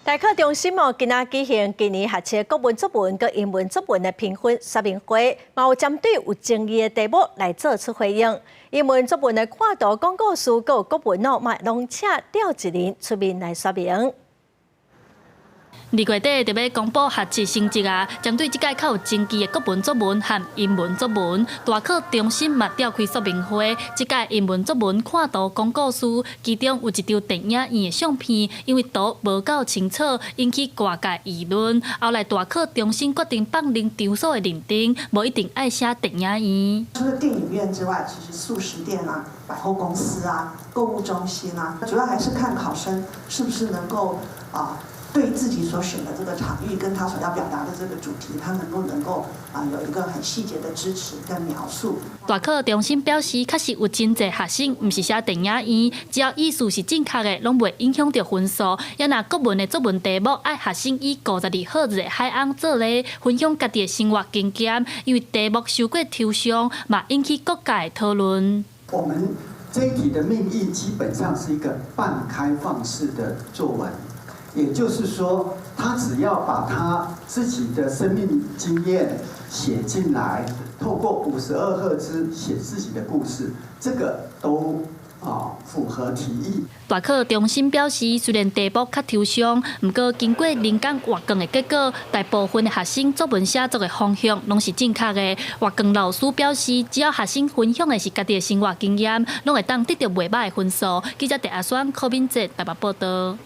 大考中心哦，今仔舉行今年學測國文作文佮英文作文的評分說明會，嘛有針對有爭議的題目來做出回應。英文作文的看圖講故事，閣有國文哦，嘛攏請召一人出面來說明。二月底就欲公布學測成績啊！針對這屆較有爭議的國文作文和英文作文，大考中心嘛召開說明會。這屆英文作文看圖講故事，其中有一張電影院的相片，因為圖無夠清楚，引起外界議論。後來大考中心決定放任場所的認定，無一定愛寫電影院。除了電影院之外，其實速食店啊、百貨公司啊、購物中心啊，主要還是看考生是不是能夠啊，對自己所選的這個場域，跟他所要表達的這個主題，他能不能夠啊有一個很細節的支持跟描述？大考中心表示，確實有真濟學生毋是寫電影院，只要意思是正確的，攏袂影響著分數。也若國文的作文題目，愛學生以52赫茲的海鷗做例，分享家己的生活經驗，因為題目傷過抽象，嘛引起各界討論。我們這一題的命意基本上是一個半開放式的作文。也就是說，他只要把他自己的生命經驗寫進來，透過52赫茲寫自己的故事，這個都符合題意。大考中心表示，雖然題目較抽象，毋過經過人工閱卷的結果，大部分的學生作文寫作的方向攏是正確的。閱卷老師表示，只要學生分享的是家己的生活經驗，攏會當得著袂䆀的分數。記者鄭阿雙、柯敏哲台北報道。